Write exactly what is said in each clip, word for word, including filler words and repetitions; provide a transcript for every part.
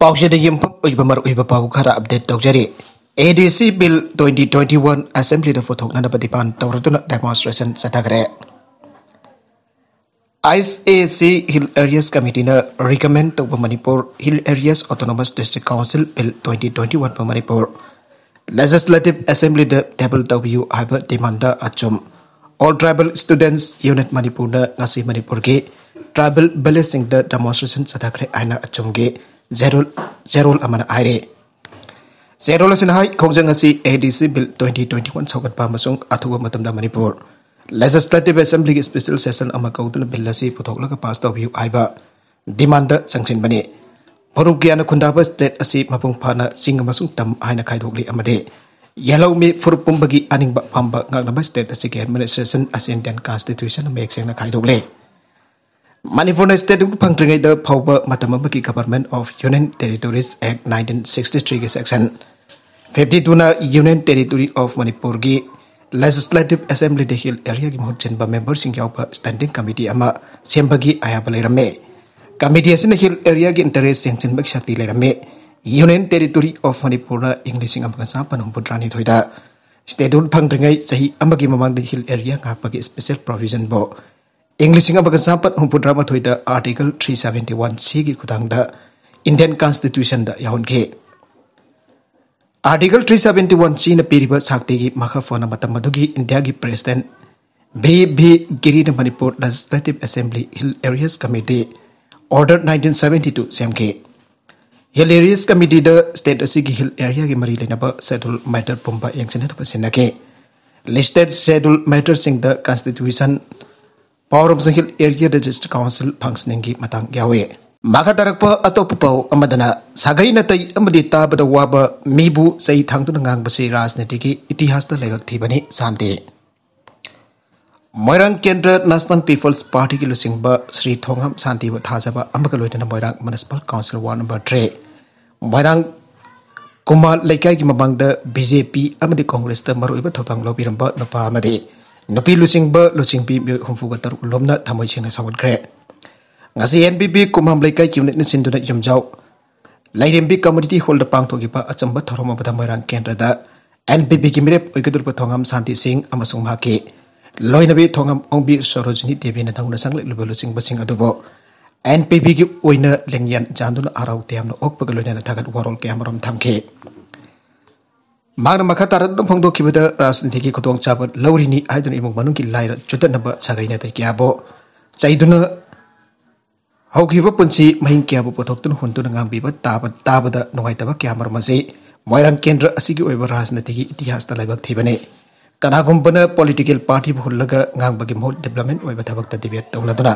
ꯄꯥꯎꯁꯤꯗ ꯌꯨꯝꯐꯝ ꯑꯣꯏꯕ ꯃꯔꯨꯑꯣꯏꯕ ꯄꯥꯎ ꯈꯔ ꯑꯞꯗꯦꯠ ꯇꯧꯖꯔꯤ꯫ ADC Bill twenty twenty-one Assemblyꯗ ꯄꯨꯊꯣꯛꯅꯅꯕ demand ꯇꯧꯔꯗꯨꯅ demonstration ꯆꯠꯊꯈ꯭ꯔꯦ꯫ ISAC Hill Areas Committeeꯅ recommend ꯇꯧꯕ Manipur Hill Areas Autonomous District Council Bill twenty twenty-one for Manipur Legislative Assemblyꯗ table ꯇꯧꯕꯤꯌꯨ ꯍꯥꯏꯕ demandꯗ ꯑꯆꯨꯝ All Tribal Students Unit Manipurꯅ ꯉꯁꯤ ꯃꯅꯤꯄꯨꯔꯒꯤ tribal villageꯁꯤꯡꯗ demonstration ꯆꯠꯊꯈ꯭ꯔꯦ ꯍꯥꯏꯅ ꯑꯆꯨꯝꯒꯤ ꯆꯦꯔꯣꯜ ꯆꯦꯔꯣꯜ ꯑꯃꯅ ꯍꯥꯏꯔꯤ꯫ ꯆꯦꯔꯣꯜ ꯑꯁꯤꯅ ꯍꯥꯏ, ꯈꯣꯡꯖꯪ ꯑꯁꯤ ADC Bill twenty twenty-one ꯁꯧꯒꯠꯄ ꯑꯃꯁꯨꯡ ꯑꯊꯨꯕ ꯃꯇꯝꯗ ꯃꯅꯤꯄꯨꯔ Legislative Assemblyꯒꯤ special session ꯑꯃ ꯀꯧꯗꯨꯅ bill ꯑꯁꯤ ꯄꯨꯊꯣꯛꯂꯒ pass ꯇꯧꯕꯤꯌꯨ ꯍꯥꯏꯕ demandꯗ ꯆꯪꯁꯤꯟꯕꯅꯤ꯫ ꯐꯨꯔꯨꯞ ꯀꯌꯥꯅ ꯈꯨꯟꯗꯥꯕ state ꯑꯁꯤ ꯃꯄꯨꯡ ꯐꯥꯅ ꯆꯤꯡ ꯑꯃꯁꯨꯡ ꯇꯝ ꯍꯥꯏꯅ ꯈꯥꯏꯗꯣꯛꯂꯤ ꯑꯃꯗꯤ ꯌꯦꯜꯍꯧꯃꯤ ꯐꯨꯔꯨꯞ ꯄꯨꯝꯕꯒꯤ ꯑꯅꯤꯡꯕ ꯑꯄꯥꯝꯕ ꯉꯥꯛꯅꯕ state ꯑꯁꯤꯒꯤ administration ꯑꯁꯤ Indian Constitutionꯅ ꯃꯌꯦꯛ ꯁꯦꯡꯅ ꯈꯥꯏꯗꯣꯛꯂꯤ꯫ ꯃꯅꯤꯄꯨꯔꯅ statehood ꯐꯪꯗ꯭ꯔꯤꯉꯩꯗ ꯐꯥꯎꯕ ꯃꯇꯝ ꯑꯃꯒꯤ Government of Union Territories Act nineteen sixty-threeꯒꯤ section fifty twoꯅ Union Territory of Manipurꯒꯤ Legislative Assemblyꯗ Hill Areaꯒꯤ ꯃꯍꯨꯠ ꯁꯤꯟꯕ memberꯁꯤꯡ ꯌꯥꯎꯕ standing committee ꯑꯃ ꯁꯦꯝꯕꯒꯤ ꯑꯌꯥꯕ ꯂꯩꯔꯝꯃꯤ꯫ Committee ꯑꯁꯤꯅ Hill Areaꯒꯤ interest ꯌꯦꯡꯁꯤꯟꯕꯒꯤ ꯁꯛꯇꯤ ꯂꯩꯔꯝꯃꯤ꯫ Union Territory of Manipurꯅ ꯏꯪ ꯂꯤꯁꯤꯡ ꯑꯃꯒ ꯆꯥꯃꯥꯄꯟ ꯍꯨꯝꯐꯨꯇꯔꯥꯅꯤꯊꯣꯏꯗ statehood ꯐꯪꯗ꯭ꯔꯤꯉꯩ ꯆꯍꯤ ꯑꯃꯒꯤ ꯃꯃꯥꯡꯗ Hill Area ꯉꯥꯛꯄꯒꯤ special provisionꯕꯨ ꯏꯪ ꯂꯤꯁꯤꯡ ꯑꯃꯒ ꯆꯥꯃꯥꯄꯟ ꯍꯨꯝꯐꯨꯇꯔꯥꯃꯥꯊꯣꯏꯗ Article three seventy one Cꯒꯤ ꯈꯨꯠꯊꯥꯡꯗ Indian Constitutionꯗ ꯌꯥꯎꯍꯟꯈꯤ꯫ Article three seventy one Cꯅ ꯄꯤꯔꯤꯕ ꯁꯛꯇꯤꯒꯤ ꯃꯈꯥ ꯄꯣꯟꯅ ꯃꯇꯝ ꯑꯗꯨꯒꯤ ꯏꯟꯗꯤꯌꯥꯒꯤ President V V Girina Manipur Legislative Assembly Hill Areas Committee Order nineteen seventy two ꯁꯦꯝꯈꯤ꯫ Hill Areas Committeeꯗ state ꯑꯁꯤꯒꯤ Hill Areaꯒꯤ ꯃꯔꯤ ꯂꯩꯅꯕ schedule matter ꯄꯨꯝꯕ ꯌꯦꯡꯁꯤꯟꯅꯅꯕ ꯁꯤꯟꯅꯈꯤ꯫ Listed schedule matterꯁꯤꯡꯗ Constitution power ꯑꯃꯁꯨꯡ Hill Areaꯗ District Council functioningꯒꯤ ꯃꯇꯥꯡ ꯌꯥꯎꯏ꯫ ꯃꯈꯥ ꯇꯥꯔꯛꯄ ꯑꯇꯣꯞꯄ ꯄꯥꯎ ꯑꯃꯗꯅ, ꯁꯥꯒꯩ ꯅꯥꯇꯩ ꯑꯃꯗꯤ ꯇꯥꯕꯗ ꯋꯥꯕ ꯃꯤꯕꯨ ꯆꯩ ꯊꯥꯡꯗꯨꯅ ꯉꯥꯡꯕꯁꯤ ꯔꯥꯖꯅꯤꯇꯤꯒꯤ ꯏꯇꯤꯍꯥꯁꯇ ꯂꯥꯏꯕꯛ ꯊꯤꯕꯅꯤ, ꯁꯥꯟꯇꯤ꯫ ꯃꯣꯏꯔꯥꯡ ꯀꯦꯟꯗ꯭ꯔ National People's Partyꯒꯤ ꯂꯨꯆꯤꯡꯕ ꯁ꯭ꯔꯤ ꯊꯣꯡꯉꯝ ꯁꯥꯟꯇꯤꯕꯨ ꯊꯥꯖꯕ ꯑꯃꯒ ꯂꯣꯏꯅꯅ ꯃꯣꯏꯔꯥꯡ Municipal Council Ward number three, ꯃꯣꯏꯔꯥꯡ ꯀꯨꯃꯥ ꯂꯩꯀꯥꯏꯒꯤ ꯃꯃꯥꯡꯗ BJP ꯑꯃꯗꯤ Congressꯇ ꯃꯔꯨꯑꯣꯏꯕ ꯊꯧꯗꯥꯡ ꯂꯧꯕꯤꯔꯝꯕ ꯅꯨꯄꯥ ꯑꯃꯗꯤ ꯅꯨꯄꯤ ꯂꯨꯆꯤꯡꯕ ꯂꯨꯆꯤꯡꯕꯤ ꯃꯤꯑꯣꯏ ꯍꯨꯝꯐꯨꯒ ꯇꯔꯨꯛ ꯂꯣꯝꯅ ꯊꯃꯣꯏ ꯁꯦꯡꯅ ꯁꯧꯒꯠꯈ꯭ꯔꯦ꯫ ꯉꯁꯤ NPP ꯀꯨꯃꯥꯝ ꯂꯩꯀꯥꯏ unitꯅ ꯁꯤꯟꯗꯨꯅ ꯌꯨꯝꯖꯥꯎ ꯂꯥꯏꯔꯦꯝꯕꯤ ꯀꯝꯃ꯭ꯌꯨꯅꯤꯇꯤ ꯍꯣꯜꯗ ꯄꯥꯡꯊꯣꯛꯈꯤꯕ ꯑꯆꯝꯕ ꯊꯧꯔꯝ ꯑꯃꯗ ꯃꯣꯏꯔꯥꯡ ꯀꯦꯟꯗ꯭ꯔꯗ ꯑꯦꯟ ꯄꯤ ꯄꯤꯒꯤ ꯃꯤꯔꯦꯞ ꯑꯣꯏꯒꯗꯧꯔꯤꯕ ꯊꯣꯉꯥꯝ ꯁꯥꯟꯇꯤ ꯁꯤꯡ ꯑꯃꯁꯨꯡ ꯃꯍꯥꯛꯀꯤ ꯂꯣꯏꯅꯕꯤ ꯊꯣꯉꯥꯝ ꯑꯣꯡꯕꯤ ꯁꯣꯔꯣꯖꯤꯅꯤ ꯗꯦꯕꯤꯅ ꯅꯧꯅ ꯆꯪꯂꯛꯂꯤꯕ ꯂꯨꯆꯤꯡꯕꯁꯤꯡ ꯑꯗꯨꯕꯨ ꯑꯦꯟ ꯄꯤ ꯄꯤꯒꯤ ꯑꯣꯏꯅ ꯂꯦꯡꯌꯥꯟ ꯆꯥꯟꯗꯨꯅ ꯍꯔꯥꯎ ꯇꯌꯥꯝꯅ ꯑꯣꯛꯄꯒ ꯂꯣꯏꯅꯅ ꯊꯥꯒꯠ ꯋꯥꯔꯣꯜ ꯀꯌꯥꯃꯔꯨꯝ ꯊꯝꯈꯤ꯫ ꯃꯍꯥꯛꯅ ꯃꯈꯥ ꯇꯥꯔꯛꯇꯨꯅ ꯐꯣꯡꯗꯣꯛꯈꯤꯕꯗ ꯔꯥꯖꯅꯤꯇꯤꯒꯤ ꯈꯨꯗꯣꯡꯆꯥꯕ ꯂꯧꯔꯤꯅꯤ ꯍꯥꯏꯗꯨꯅ ꯏꯃꯨꯡ ꯃꯅꯨꯡꯒꯤ ꯂꯥꯏꯔ ꯆꯨꯗꯠꯅꯕ ꯁꯥꯒꯩ ꯅꯥꯇꯩ ꯀꯌꯥꯕꯨ ꯆꯩꯗꯨꯅ ꯍꯧꯈꯤꯕ ꯄꯨꯟꯁꯤ ꯃꯍꯤꯡ ꯀꯌꯥꯕꯨ ꯄꯨꯊꯣꯛꯇꯨꯅ ꯍꯨꯟꯗꯨꯅ ꯉꯥꯡꯕꯤꯕ ꯇꯥꯕ ꯇꯥꯕꯗ ꯅꯨꯡꯉꯥꯏꯇꯕ ꯀꯌꯥꯃꯔꯨꯝ ꯑꯁꯤ ꯃꯣꯏꯔꯥꯡ ꯀꯦꯟꯗ꯭ꯔ ꯑꯁꯤꯒꯤ ꯑꯣꯏꯕ ꯔꯥꯖꯅꯤꯇꯤꯒꯤ ꯏꯇꯤꯍꯥꯁꯇ ꯂꯥꯏꯕꯛ ꯊꯤꯕꯅꯤ꯫ ꯀꯅꯥꯒꯨꯝꯕꯅ ꯄꯣꯂꯤꯇꯤꯀꯦꯜ ꯄꯥꯔꯇꯤꯕꯨ ꯍꯨꯜꯂꯒ ꯉꯥꯡꯕꯒꯤ ꯃꯍꯨꯠ ꯗꯤꯕ꯭ꯂꯞꯃꯦꯟ ꯑꯣꯏꯕ ꯊꯕꯛꯇ ꯗꯤꯕꯦꯠ ꯇꯧꯅꯗꯨꯅ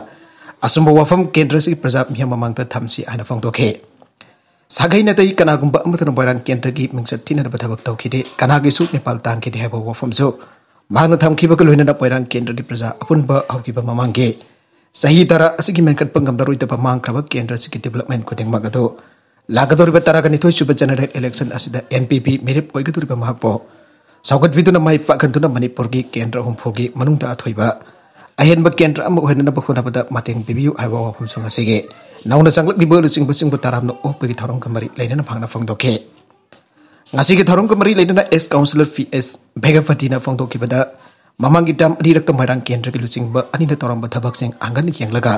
ꯑꯆꯨꯝꯕ ꯋꯥꯐꯝ ꯀꯦꯟꯗ꯭ꯔ ꯑꯁꯤꯒꯤ ꯄ꯭ꯔꯖꯥ ꯃꯤꯌꯥꯝ ꯃꯃꯥꯡꯗ ꯊꯝꯁꯤ ꯍꯥꯏꯅ ꯐꯣꯡꯗꯣꯛꯈꯤ꯫ ꯁꯥꯒꯩ ꯅꯥꯇꯩ ꯀꯅꯥꯒꯨꯝꯕ ꯑꯃꯠꯇꯅ ꯃꯣꯏꯔꯥꯡ ꯀꯦꯟꯗ꯭ꯔꯒꯤ ꯃꯤꯡꯆꯠ ꯊꯤꯅꯅꯕ ꯊꯕꯛ ꯇꯧꯈꯤꯗꯦ, ꯀꯅꯥꯒꯤꯁꯨ ꯃꯤꯄꯥꯜ ꯇꯥꯡꯈꯤꯗꯦ ꯍꯥꯏꯕ ꯋꯥꯐꯝꯁꯨ ꯃꯍꯥꯛꯅ ꯊꯝꯈꯤꯕꯒ ꯂꯣꯏꯅꯅ ꯃꯣꯏꯔꯥꯡ ꯀꯦꯟꯗ꯭ꯔꯒꯤ ꯄ꯭ꯔꯖꯥ ꯑꯄꯨꯟꯕ ꯍꯧꯈꯤꯕ ꯃꯃꯥꯡꯒꯤ ꯆꯍꯤ ꯇꯔꯥ ꯑꯁꯤꯒꯤ ꯃꯦꯟꯈꯠꯄ ꯉꯝꯂꯔꯣꯏꯗꯕ ꯃꯥꯡꯈ꯭ꯔꯕ ꯀꯦꯟꯗ꯭ꯔ ꯑꯁꯤꯒꯤ ꯗꯤꯕ꯭ꯂꯞꯃꯦꯟ ꯈꯨꯗꯤꯡꯃꯛ ꯑꯗꯨ ꯂꯥꯛꯀꯗꯧꯔꯤꯕ ꯇꯔꯥꯒ ꯅꯤꯊꯣꯏ ꯁꯨꯕ ꯖꯦꯅꯔꯦꯜ ꯏꯂꯦꯛꯁꯟ ꯑꯁꯤꯗ ꯑꯦꯟ ꯄꯤ ꯄꯤ ꯃꯤꯔꯦꯞ ꯑꯣꯏꯒꯗꯧꯔꯤꯕ ꯃꯍꯥꯛꯄꯨ ꯁꯧꯒꯠꯄꯤꯗꯨꯅ ꯃꯥꯏ ꯄꯥꯛꯍꯟꯗꯨꯅ ꯃꯅꯤꯄꯨꯔꯒꯤ ꯀꯦꯟꯗ꯭ꯔ ꯍꯨꯝꯐꯨꯒꯤ ꯃꯅꯨꯡꯗ ꯑꯊꯣꯏꯕ ꯑꯍꯦꯟꯕ ꯀꯦꯟꯗ꯭ꯔ ꯑꯃ ꯑꯣꯏꯍꯟꯅꯕ ꯍꯣꯠꯅꯕꯗ ꯃꯇꯦꯡ ꯄꯤꯕꯤꯌꯨ ꯍꯥꯏꯕ ꯋꯥꯐꯝꯁꯨ ꯉꯁꯤꯒꯤ ꯅꯧꯅ ꯆꯪꯂꯛꯂꯤꯕ ꯂꯨꯆꯤꯡꯕꯁꯤꯡꯕꯨ ꯇꯔꯥꯝꯅ ꯑꯣꯛꯄꯒꯤ ꯊꯧꯔꯝꯒ ꯃꯔꯤ ꯂꯩꯅꯅ ꯃꯍꯥꯛꯅ ꯐꯣꯡꯗꯣꯛꯈꯤ꯫ ꯉꯁꯤꯒꯤ ꯊꯧꯔꯝꯒ ꯃꯔꯤ ꯂꯩꯅꯅ ꯑꯦꯛꯁ ꯀꯥꯎꯟꯁꯤꯂꯔ ꯄꯤ ꯑꯦꯁ ꯚꯦꯒꯄꯇꯤꯅ ꯐꯣꯡꯗꯣꯛꯈꯤꯕꯗ, ꯃꯃꯥꯡꯒꯤ ꯇꯥꯝ ꯑꯅꯤꯔꯛꯇ ꯃꯣꯏꯔꯥꯡ ꯀꯦꯟꯗ꯭ꯔꯒꯤ ꯂꯨꯆꯤꯡꯕ ꯑꯅꯤꯅ ꯇꯧꯔꯝꯕ ꯊꯕꯛꯁꯤꯡ ꯍꯪꯒꯠꯅ ꯌꯦꯡꯂꯒ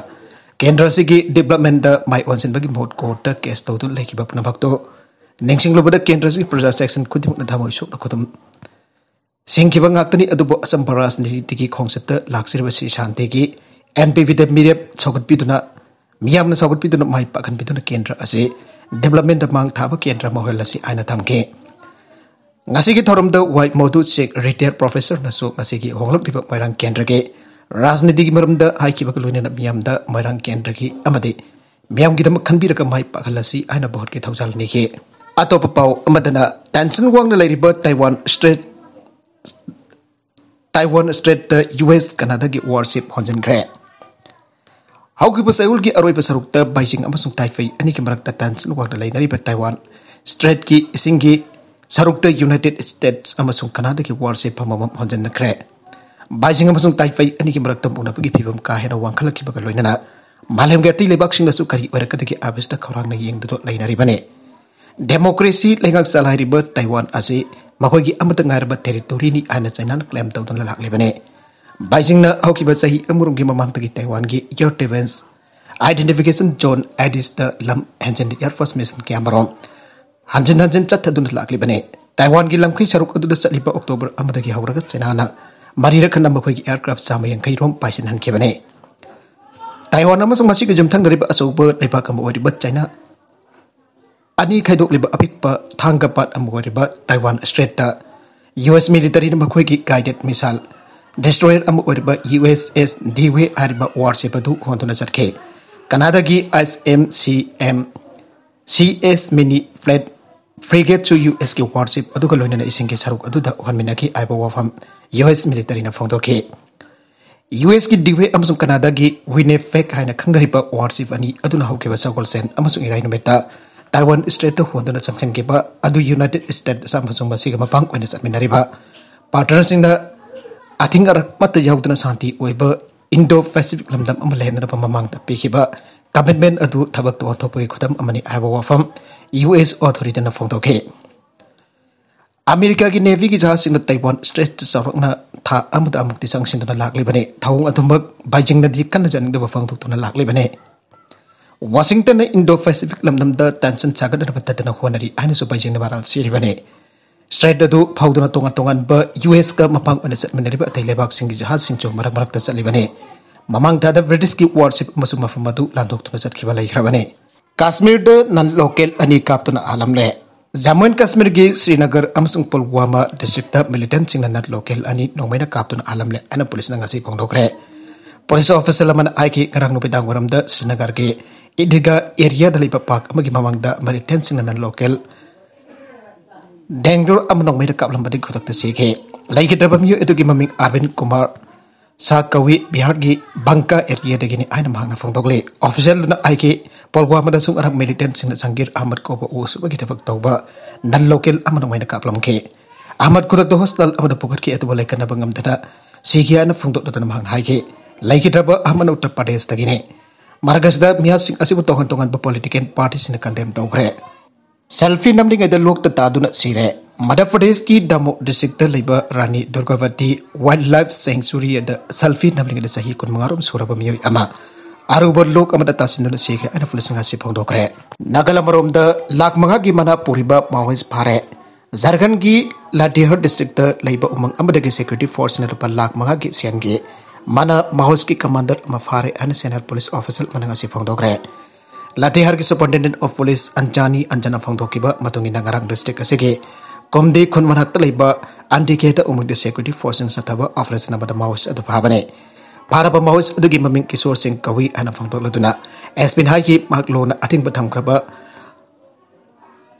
ꯀꯦꯟꯗ꯭ꯔ ꯑꯁꯤꯒꯤ ꯗꯤꯕ꯭ꯂꯞꯃꯦꯟꯗ ꯃꯥꯏ ꯑꯣꯟꯁꯤꯟꯕꯒꯤ ꯃꯍꯨꯠ ꯀꯣꯔꯠꯇ ꯀꯦꯁ ꯇꯧꯗꯨꯅ ꯂꯩꯈꯤꯕ ꯄꯨꯝꯅꯃꯛꯇꯨ ꯅꯤꯡꯁꯤꯡꯂꯨꯕꯗ ꯀꯦꯟꯗ꯭ꯔ ꯑꯁꯤꯒꯤ ꯄ꯭ꯔꯖꯥ ꯁꯦꯛꯁꯟ ꯈꯨꯗꯤꯡꯃꯛꯅ ꯊꯃꯣꯏ ꯁꯣꯛꯅ ꯈꯨꯗꯨꯝ ꯁꯤꯡꯈꯤꯕ ꯉꯥꯛꯇꯅꯤ꯫ ꯑꯗꯨꯕꯨ ꯑꯆꯝꯕ ꯔꯥꯖꯅꯤꯇꯤꯒꯤ ꯈꯣꯡꯆꯠꯇ ꯂꯥꯛꯆꯔꯤꯕ ꯁꯤ ꯁꯥꯟꯇꯤꯒꯤ ꯑꯦꯟ ꯄꯤ ꯄꯤꯗ ꯃꯤꯔꯦꯞ ꯁꯧꯒꯠꯄꯤꯗꯨꯅ, ꯃꯤꯌꯥꯝꯅ ꯁꯧꯒꯠꯄꯤꯗꯨꯅ ꯃꯥꯏ ꯄꯥꯛꯍꯟꯕꯤꯗꯨꯅ ꯀꯦꯟꯗ꯭ꯔ ꯑꯁꯤ ꯗꯤꯕ꯭ꯂꯞꯃꯦꯟꯗ ꯃꯥꯡ ꯊꯥꯕ ꯀꯦꯟꯗ꯭ꯔ ꯑꯃ ꯑꯣꯏꯍꯜꯂꯁꯤ ꯍꯥꯏꯅ ꯊꯝꯈꯤ꯫ ꯉꯁꯤꯒꯤ ꯊꯧꯔꯝꯗ ꯋꯥꯏ ꯃꯣꯗꯨ ꯆꯦꯛ ꯔꯤꯇꯥꯌꯔ ꯄ꯭ꯔꯣꯐꯦꯁꯔꯅꯁꯨ ꯉꯁꯤꯒꯤ ꯍꯣꯡꯂꯛꯂꯤꯕ ꯃꯣꯏꯔꯥꯡ ꯀꯦꯟꯗ꯭ꯔꯒꯤ ꯔꯥꯖꯅꯤꯇꯤꯒꯤ ꯃꯔꯝꯗ ꯍꯥꯏꯈꯤꯕꯒ ꯂꯣꯏꯅꯅ ꯃꯤꯌꯥꯝꯗ ꯃꯣꯏꯔꯥꯡ ꯀꯦꯟꯗ꯭ꯔꯒꯤ ꯑꯃꯗꯤ ꯃꯤꯌꯥꯝꯒꯤꯗꯃꯛ ꯈꯟꯕꯤꯔꯒ ꯃꯥꯏ ꯄꯥꯛꯍꯜꯂꯁꯤ ꯍꯥꯏꯅ ꯚꯣꯠꯀꯤ ꯊꯧꯖꯥꯜ ꯅꯤꯈꯤ꯫ ꯑꯇꯣꯞꯄ ꯄꯥꯎ ꯑꯃꯗꯅ, ꯇꯦꯟꯁꯟ ꯋꯥꯡꯅ ꯂꯩꯔꯤꯕ ꯇꯥꯏꯋꯥꯟ ꯁ꯭ꯇ꯭ꯔꯦꯠ, ꯇꯥꯏꯋꯥꯟ ꯁ꯭ꯇ꯭ꯔꯦꯠꯇ ꯌꯨ ꯑꯦꯁ ꯀꯅꯥꯗꯥꯒꯤ ꯋꯥꯔꯁꯤꯞ ꯍꯣꯟꯖꯤꯟꯈ꯭ꯔꯦ꯫ ꯍꯧꯈꯤꯕ ꯆꯌꯣꯜꯒꯤ ꯑꯔꯣꯏꯕ ꯁꯔꯨꯛꯇ ꯕꯥꯏꯖꯤꯡ ꯑꯃꯁꯨꯡ ꯇꯥꯏꯐꯩ ꯑꯅꯤꯒꯤ ꯃꯔꯛꯇ ꯇꯦꯟꯁꯟ ꯋꯥꯡꯅ ꯂꯩꯅꯔꯤꯕ ꯇꯥꯏꯋꯥꯟ ꯁ꯭ꯇ꯭ꯔꯦꯠꯀꯤ ꯏꯁꯤꯡꯒꯤ ꯁꯔꯨꯛꯇ ꯌꯨꯅꯥꯏꯇꯦꯗ ꯁ꯭ꯇꯦꯠꯁ ꯑꯃꯁꯨꯡ ꯀꯅꯥꯗꯥꯒꯤ ꯋꯥꯔꯁꯤꯞ ꯑꯃꯃꯝ ꯍꯣꯟꯖꯤꯟꯅꯈ꯭ꯔꯦ꯫ ꯕꯥꯏꯖꯤꯡ ꯑꯃꯁꯨꯡ ꯇꯥꯏꯐꯩ ꯑꯅꯤꯒꯤ ꯃꯔꯛꯇ ꯃꯨꯛꯅꯕꯒꯤ ꯐꯤꯚꯝ ꯀꯥ ꯍꯦꯟꯅ ꯋꯥꯡꯈꯠꯂꯛꯈꯤꯕꯒ ꯂꯣꯏꯅꯅ ꯃꯥꯂꯦꯝꯒꯤ ꯑꯇꯩ ꯂꯩꯕꯥꯛꯁꯤꯡꯗꯁꯨ ꯀꯔꯤ ꯑꯣꯏꯔꯛꯀꯗꯒꯦ ꯍꯥꯏꯕꯁꯤꯗ ꯈꯧꯔꯥꯡꯅ ꯌꯦꯡꯗꯨꯅ ꯂꯩꯅꯔꯤꯕꯅꯤ꯫ ꯗꯦꯃꯣꯀ꯭ꯔꯦꯁꯤ ꯂꯩꯉꯥꯛ ꯆꯂꯥꯏꯔꯤꯕ ꯇꯥꯏꯋꯥꯟ ꯑꯁꯤ ꯃꯈꯣꯏꯒꯤ ꯑꯃꯠꯇ ꯉꯥꯏꯔꯕ ꯇꯦꯔꯤꯇꯣꯔꯤꯅꯤ ꯍꯥꯏꯅ ꯆꯩꯅꯥꯅ ꯀ꯭ꯂꯦꯝ ꯇꯧꯗꯨꯅ ꯂꯥꯛꯂꯤꯕꯅꯤ꯫ ꯕꯥꯏꯖꯤꯡꯅ ꯍꯧꯈꯤꯕ ꯆꯍꯤ ꯑꯃꯔꯣꯝꯒꯤ ꯃꯃꯥꯡꯗꯒꯤ ꯇꯥꯏꯋꯥꯟꯒꯤ Air Defense Identification Zone, ꯑꯥꯏꯗꯤꯁꯇ ꯂꯝ ꯍꯦꯟꯖꯤꯟ Air Force Mission ꯀꯌꯥꯃꯔꯣꯝ ꯍꯟꯖꯤꯟ ꯍꯟꯖꯤꯟ ꯆꯠꯊꯗꯨꯅ ꯂꯥꯛꯂꯤꯕꯅꯤ꯫ ꯇꯥꯏꯋꯥꯟꯒꯤ ꯂꯝꯈꯩ ꯁꯔꯨꯛ ꯑꯗꯨꯗ ꯆꯠꯂꯤꯕ ꯑꯣꯛꯇꯣꯕꯔ ꯑꯃꯗꯒꯤ ꯍꯧꯔꯒ ꯆꯩꯅꯥꯅ ꯃꯔꯤꯔꯛ ꯍꯟꯅ ꯃꯈꯣꯏꯒꯤ aircraft ꯆꯥꯝꯃ ꯌꯥꯡꯈꯩ ꯔꯣꯝ ꯄꯥꯏꯁꯤꯟꯍꯟꯈꯤꯕꯅꯤ꯫ ꯇꯥꯏꯋꯥꯟ ꯑꯃꯁꯨꯡ ꯃꯁꯤꯒ ꯌꯨꯝꯊꯪꯅꯔꯤꯕ ꯑꯆꯧꯕ ꯂꯩꯕꯥꯛ ꯑꯃ ꯑꯣꯏꯔꯤꯕ ꯆꯩꯅꯥ ꯑꯅꯤ ꯈꯥꯏꯗꯣꯛꯂꯤꯕ ꯑꯄꯤꯛꯄ ꯊꯥꯡꯒ ꯄꯥꯠ ꯑꯃ ꯑꯣꯏꯔꯤꯕ ꯇꯥꯏꯋꯥꯟ ꯏꯁꯇ꯭ꯔꯦꯠꯇ ꯌꯨ ꯑꯦꯁ ꯃꯤꯂꯤꯇꯔꯤꯅ ꯃꯈꯣꯏꯒꯤ guided missile destroyer ꯑꯃ ꯑꯣꯏꯔꯤꯕ ꯌꯨ ꯑꯦꯁ ꯑꯦꯁ ꯗꯤꯋꯦ ꯍꯥꯏꯔꯤꯕ warship ꯑꯗꯨ ꯍꯣꯟꯗꯨꯅ ꯆꯠꯈꯤ꯫ ꯀꯅꯥꯗꯥꯒꯤ ꯑꯥꯏ and S C M C S ꯃꯤꯅꯤ ꯐ꯭ꯂꯦꯠ ꯐ꯭ꯔꯤꯒꯦꯠꯁꯨ ꯌꯨ ꯑꯦꯁꯀꯤ warship ꯑꯗꯨꯒ ꯂꯣꯏꯅꯅ ꯏꯁꯤꯡꯒꯤ ꯁꯔꯨꯛ ꯑꯗꯨꯗ ꯍꯣꯟꯃꯤꯟꯅꯈꯤ ꯍꯥꯏꯕ ꯋꯥꯐꯝ ꯌꯨ ꯑꯦꯁ ꯃꯤꯂꯤꯇꯔꯤꯅ ꯐꯣꯡꯗꯣꯛꯈꯤ꯫ ꯌꯨ ꯑꯦꯁꯀꯤ ꯗꯤꯋꯦ ꯑꯃꯁꯨꯡ ꯀꯅꯥꯗꯥꯒꯤ ꯋꯤꯅꯦꯐꯦꯛ ꯍꯥꯏꯅ ꯈꯪꯅꯔꯤꯕ warship ꯑꯅꯤ ꯑꯗꯨꯅ ꯍꯧꯈꯤꯕ ꯁꯒꯣꯜꯁꯦꯟ ꯑꯃꯁꯨꯡ ꯏꯔꯥꯏ ꯅꯨꯃꯤꯠꯇ ꯇꯥꯏꯋꯥꯟ ꯏꯁꯇ꯭ꯔꯦꯠꯇ ꯍꯣꯟꯗꯨꯅ ꯆꯪꯁꯤꯟꯈꯤꯕ ꯑꯗꯨ ꯌꯨꯅꯥꯏꯇꯦꯗ ꯏꯁꯇꯦꯠꯁ ꯑꯃꯁꯨꯡ ꯃꯁꯤꯒ ꯃꯄꯥꯡ ꯑꯣꯏꯅ ꯆꯠꯃꯤꯟꯅꯔꯤꯕ ꯄꯥꯔꯇꯅꯔꯁꯤꯡꯅ ꯑꯊꯤꯡ ꯑꯔꯛ ꯑꯃꯠꯇ ꯌꯥꯎꯗꯅ ꯁꯥꯟꯇꯤ ꯑꯣꯏꯕ ꯏꯟꯗꯣ ꯄꯦꯁꯤꯐꯤꯛ ꯂꯝꯗꯝ ꯑꯃ ꯂꯩꯍꯟꯅꯕ ꯃꯃꯥꯡꯗ ꯄꯤꯈꯤꯕ commitment ꯑꯗꯨ ꯊꯕꯛꯇ ꯑꯣꯟꯊꯣꯛꯄꯒꯤ ꯈꯨꯗꯝ ꯑꯃꯅꯤ ꯍꯥꯏꯕ ꯋꯥꯐꯝ ꯌꯨ ꯑꯦꯁ ꯑꯣꯊꯣꯔꯤꯇꯤꯅ ꯐꯣꯡꯗꯣꯛꯈꯤ꯫ ꯑꯃꯦꯔꯤꯀꯥꯒꯤ ꯅꯦꯚꯤꯒꯤ ꯖꯍꯥꯖꯁꯤꯡꯅ ꯇꯥꯏꯋꯥꯟ ꯏꯁꯇ꯭ꯔꯦꯠꯇ ꯆꯥꯎꯔꯥꯛꯅ ꯊꯥ ꯑꯃꯗ ꯑꯃꯨꯛꯇꯤ ꯆꯪꯁꯤꯟꯗꯨꯅ ꯂꯥꯛꯂꯤꯕꯅꯤ꯫ ꯊꯧꯑꯣꯡ ꯑꯗꯨꯃꯛ ꯕꯥꯏꯖꯤꯡꯅꯗꯤ ꯀꯟꯅ ꯆꯥꯅꯤꯡꯗꯕ ꯐꯣꯡꯗꯣꯛꯇꯨꯅ ꯂꯥꯛꯂꯤꯕꯅꯤ꯫ ꯋꯥꯁꯤꯡꯇꯟꯅ ꯏꯟꯗꯣ ꯄꯦꯁꯤꯐꯤꯛ ꯂꯝꯗꯝꯗ tension ꯁꯥꯒꯠꯅꯅꯕ ꯇꯠꯇꯅ ꯍꯣꯠꯅꯔꯤ ꯍꯥꯏꯅꯁꯨ ꯕꯥꯏꯖꯤꯡꯅ ꯃꯔꯥꯜ ꯁꯤꯔꯤꯕꯅꯤ꯫ ꯏꯁꯇ꯭ꯔꯦꯠ ꯑꯗꯨ ꯐꯥꯎꯗꯨꯅ ꯇꯣꯉꯥꯟ ꯇꯣꯉꯥꯟꯕ ꯌꯨ ꯑꯦꯁꯀ ꯃꯄꯥꯡ ꯑꯣꯏꯅ ꯆꯠꯃꯤꯟꯅꯔꯤꯕ ꯑꯇꯩ ꯂꯩꯕꯥꯛꯁꯤꯡꯒꯤ ꯖꯍꯥꯖꯁꯤꯡꯁꯨ ꯃꯔꯛ ꯃꯔꯛꯇ ꯆꯠꯂꯤꯕꯅꯤ꯫ ꯃꯃꯥꯡ ꯊꯥꯗ ꯕ꯭ꯔꯤꯇꯤꯁꯀꯤ warship ꯑꯃꯁꯨ ꯃꯐꯝ ꯑꯗꯨ ꯂꯥꯟꯗꯣꯛꯇꯨꯅ ꯆꯠꯈꯤꯕ ꯂꯩꯈ꯭ꯔꯕꯅꯤ꯫ ꯀꯥꯁꯃꯤꯔꯗ non local ꯑꯅꯤ ꯀꯥꯞꯇꯨꯅ ꯍꯥꯠꯂꯝꯂꯦ꯫ ꯖꯝꯃꯨ ꯑꯦꯟ ꯀꯥꯁꯃꯤꯔꯒꯤ ꯁ꯭ꯔꯤꯅꯒꯔ ꯑꯃꯁꯨꯡ ꯄꯨꯜꯋꯥꯃꯥ ꯗꯤꯁꯇ꯭ꯔꯤꯛꯇ militantꯁꯤꯡꯅ non local ꯑꯅꯤ ꯅꯣꯡꯃꯩꯅ ꯀꯥꯞꯇꯨꯅ ꯍꯥꯠꯂꯝꯂꯦ ꯍꯥꯏꯅ ꯄꯨꯂꯤꯁꯅ ꯉꯁꯤ ꯐꯣꯡꯗꯣꯛꯈ꯭ꯔꯦ꯫ ꯄꯨꯂꯤꯁ official ꯑꯃꯅ ꯍꯥꯏꯈꯤ, ꯉꯔꯥꯡ ꯅꯨꯃꯤꯗꯥꯡ ꯋꯥꯏꯔꯝꯗ ꯁ꯭ꯔꯤꯅꯒꯔꯒꯤ ꯏꯗꯤꯒꯥ areaꯗ ꯂꯩꯕ park ꯑꯃꯒꯤ ꯃꯃꯥꯡꯗ militantꯁꯤꯡꯅ non local ꯗꯦꯡꯒ꯭ꯔꯨ ꯑꯃ ꯅꯣꯡꯃꯩꯅ ꯀꯥꯞꯂꯝꯕꯗꯒꯤ ꯈꯨꯗꯛꯇ ꯁꯤꯈꯤ꯫ ꯂꯩꯈꯤꯗ꯭ꯔꯕ ꯃꯤꯑꯣꯏ ꯑꯗꯨꯒꯤ ꯃꯃꯤꯡ ꯑꯔꯕꯤꯟ ꯀꯨꯃꯥꯔ ꯁꯥ ꯀꯧꯏ, ꯕꯤꯍꯥꯔꯒꯤ ꯕꯪꯀꯥ areaꯗꯒꯤꯅꯤ ꯍꯥꯏꯅ ꯃꯍꯥꯛꯅ ꯐꯣꯡꯗꯣꯛꯂꯤ꯫ Officialꯗꯨꯅ ꯍꯥꯏꯈꯤ, ꯄꯨꯜꯋꯥꯃꯥꯗꯁꯨ ꯉꯔꯥꯡ militantꯁꯤꯡꯅ ꯖꯍꯥꯡꯒꯤꯔ ꯑꯍꯃꯗ ꯀꯧꯕ ꯎ ꯁꯨꯕꯒꯤ ꯊꯕꯛ ꯇꯧꯕ non local ꯑꯃ ꯅꯣꯡꯃꯩꯅ ꯀꯥꯞꯂꯝꯈꯤ꯫ ꯑꯍꯃꯗ ꯈꯨꯗꯛꯇ hospital ꯑꯃꯗ ꯄꯨꯈꯠꯈꯤ, ꯑꯗꯨꯕꯨ ꯂꯥꯏꯀꯠꯅꯕ ꯉꯝꯗꯅ ꯁꯤꯈꯤ ꯍꯥꯏꯅ ꯐꯣꯡꯗꯣꯛꯂꯗꯨꯅ ꯃꯍꯥꯛꯅ ꯍꯥꯏꯈꯤ꯫ ꯂꯩꯈꯤꯗ꯭ꯔꯕ ꯑꯍꯃꯗ ꯎꯠꯇꯔ ꯄ꯭ꯔꯗꯦꯁꯇꯒꯤꯅꯤ꯫ ꯃꯔꯛ ꯑꯁꯤꯗ ꯃꯤꯍꯥꯠꯁꯤꯡ ꯑꯁꯤꯕꯨ ꯇꯣꯉꯥꯟ ꯇꯣꯉꯥꯟꯕ ꯄꯣꯂꯤꯇꯤꯀꯦꯜ ꯄꯥꯔꯇꯤꯁꯤꯡꯅ ꯀꯟꯗꯦꯝ ꯇꯧꯈ꯭ꯔꯦ꯫ ꯁꯦꯜꯐꯤ ꯅꯝꯂꯤꯉꯩꯗ ꯂꯣꯛꯇ ꯇꯥꯗꯨꯅ ꯁꯤꯔꯦ꯫ ꯃꯙ꯭ꯌ ꯄ꯭ꯔꯗꯦꯁꯀꯤ ꯗꯥꯃꯣ ꯗꯤꯁꯇ꯭ꯔꯤꯛꯇ ꯂꯩꯕ ꯔꯥꯅꯤ ꯗꯨꯔꯒꯥꯕꯇꯤ ꯋꯥꯏꯜꯗ ꯂꯥꯏꯐ ꯁꯦꯡꯆꯨꯔꯤꯗ ꯁꯦꯜꯐꯤ ꯅꯝꯂꯤꯉꯩꯗ ꯆꯍꯤ ꯀꯨꯟꯃꯉꯥ ꯔꯣꯝ ꯁꯨꯔꯕ ꯃꯤꯑꯣꯏ ꯑꯃ ꯑꯔꯨꯕ ꯂꯣꯛ ꯑꯃꯗ ꯇꯥꯁꯤꯟꯗꯨꯅ ꯁꯤꯈ꯭ꯔꯦ ꯍꯥꯏꯅ ꯄꯨꯂꯤꯁꯅ ꯉꯁꯤ ꯐꯣꯡꯗꯣꯛꯈ꯭ꯔꯦ꯫ ꯅꯥꯒꯥꯂꯦꯟ ꯑꯃꯔꯣꯝꯗ ꯂꯥꯛ ꯃꯉꯥꯒꯤ ꯃꯅꯥ ꯄꯨꯔꯤꯕ ꯃꯥꯑꯣꯏꯁ ꯐꯥꯔꯦ꯫ ꯖꯥꯔꯈꯟꯒꯤ ꯂꯥꯇꯤꯍꯥꯔ ꯗꯤꯁꯇ꯭ꯔꯤꯛꯇ ꯂꯩꯕ ꯎꯃꯪ ꯑꯃꯗꯒꯤ ꯁꯦꯀ꯭ꯌꯨꯔꯤꯇꯤ ꯐꯣꯔꯁꯅ ꯂꯨꯄꯥ ꯂꯥꯛ ꯃꯉꯥꯒꯤ ꯁꯦꯟꯒꯤ ꯃꯅꯥ ꯃꯥꯑꯣꯏꯁꯀꯤ ꯀꯃꯥꯟꯗꯔ ꯑꯃ ꯐꯥꯔꯦ ꯍꯥꯏꯅ ꯁꯦꯟꯇ꯭ꯔꯦꯜ ꯄꯨꯂꯤꯁ ꯑꯣꯐꯤꯁꯤꯌꯦꯜ ꯑꯃꯅ ꯉꯁꯤ ꯐꯣꯡꯗꯣꯛꯈ꯭ꯔꯦ꯫ ꯂꯥꯇꯤꯍꯥꯔꯒꯤ ꯁꯨꯄꯔꯤꯟꯇꯦꯟꯗꯦꯟꯠ ꯑꯣꯐ ꯄꯨꯂꯤꯁ ꯑꯟꯖꯥꯅꯤ ꯑꯟꯖꯅ ꯐꯣꯡꯗꯣꯛꯈꯤꯕ ꯃꯇꯨꯡ ꯏꯟꯅ ꯉꯔꯥꯡ ꯗꯤꯁꯇ꯭ꯔꯤꯛ ꯑꯁꯤꯒꯤ ꯀꯨꯝꯗꯤ ꯈꯨꯟ ꯃꯅꯥꯛꯇ ꯂꯩꯕ ꯑꯟꯗꯤꯀꯦꯗ ꯎꯃꯪꯗ ꯁꯦꯀ꯭ꯌꯨꯔꯤꯇꯤ ꯐꯣꯔꯁꯁꯤꯡꯅ ꯆꯠꯊꯕ ꯑꯣꯄꯔꯦꯁꯟ ꯑꯃꯗ ꯃꯥꯑꯣꯏꯁ ꯑꯗꯨ ꯐꯥꯕꯅꯤ꯫ ꯐꯥꯔꯕ ꯃꯥꯑꯣꯏꯁ ꯑꯗꯨꯒꯤ ꯃꯃꯤꯡ ꯀꯤꯁꯣꯔ ꯁꯤꯡ ꯀꯧꯏ ꯍꯥꯏꯅ ꯐꯣꯡꯗꯣꯛꯂꯗꯨꯅ ꯑꯦꯁ ꯄꯤꯅ ꯍꯥꯏꯈꯤ, ꯃꯍꯥꯛ ꯂꯣꯅ ꯑꯊꯤꯡꯕ ꯊꯝꯈ꯭ꯔꯕ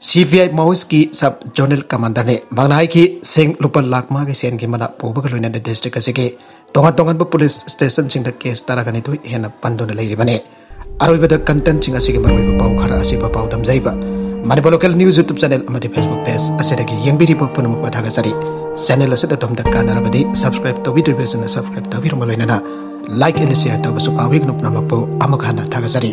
ꯁꯤ ꯕꯤ ꯑꯥꯏ ꯃꯥꯑꯣꯏꯁꯀꯤ ꯁꯕ ꯖꯣꯅꯦꯜ ꯀꯃꯥꯟꯗꯔꯅꯤ꯫ ꯃꯍꯥꯛꯅ ꯍꯥꯏꯈꯤ, ꯁꯤꯡ ꯂꯨꯄꯥ ꯂꯥꯛ ꯃꯉꯥꯒꯤ ꯁꯦꯟꯒꯤ ꯃꯅꯥ ꯄꯨꯕꯒ ꯂꯣꯏꯅꯅ ꯗꯤꯁꯇ꯭ꯔꯤꯛ ꯑꯁꯤꯒꯤ ꯇꯣꯉꯥꯟ ꯇꯣꯉꯥꯟꯕ ꯄꯨꯂꯤꯁ ꯁ꯭ꯇꯦꯁꯟꯁꯤꯡꯗ ꯀꯦꯁ ꯇꯔꯥꯒ ꯅꯤꯊꯣꯏ ꯍꯦꯟꯅ ꯄꯟꯗꯨꯅ ꯂꯩꯔꯤꯕꯅꯤ꯫ ꯑꯔꯣꯏꯕꯗ ꯀꯟꯇꯦꯟꯠꯁꯤꯡ ꯑꯁꯤꯒꯤ ꯃꯔꯨꯑꯣꯏꯕ ꯄꯥꯎ ꯈꯔ ꯑꯁꯤꯕꯨ ꯄꯥꯎꯗꯝꯖꯔꯤꯕ Manipur local news YouTube channel ꯑꯃꯗꯤ ꯐꯦꯁꯕꯨꯛ ꯄꯦꯖ ꯑꯁꯤꯗꯒꯤ ꯌꯦꯡꯕꯤꯔꯤꯕ ꯄꯨꯝꯅꯃꯛꯄꯨ ꯊꯥꯒꯠꯆꯔꯤ꯫ ꯆꯦꯅꯦꯜ ꯑꯁꯤꯗ ꯑꯗꯣꯝꯗ ꯀꯥꯟꯅꯔꯕꯗꯤ ꯁꯕꯁꯀ꯭ꯔꯥꯏꯕ ꯇꯧꯕꯤꯗ꯭ꯔꯤꯕꯁꯤꯡꯅ ꯁꯕꯁꯀ꯭ꯔꯥꯏꯕ ꯇꯧꯕꯤꯔꯝꯕ ꯂꯣꯏꯅꯅ ꯂꯥꯏꯛ ꯑꯦꯟ ꯁꯤꯌꯔ ꯇꯧꯕꯁꯨ ꯀꯥꯎꯕꯤꯒꯅꯨ꯫ ꯄꯨꯝꯅꯃꯛꯄꯨ ꯑꯃꯨꯛ ꯍꯟꯅ ꯊꯥꯒꯠꯆꯔꯤ꯫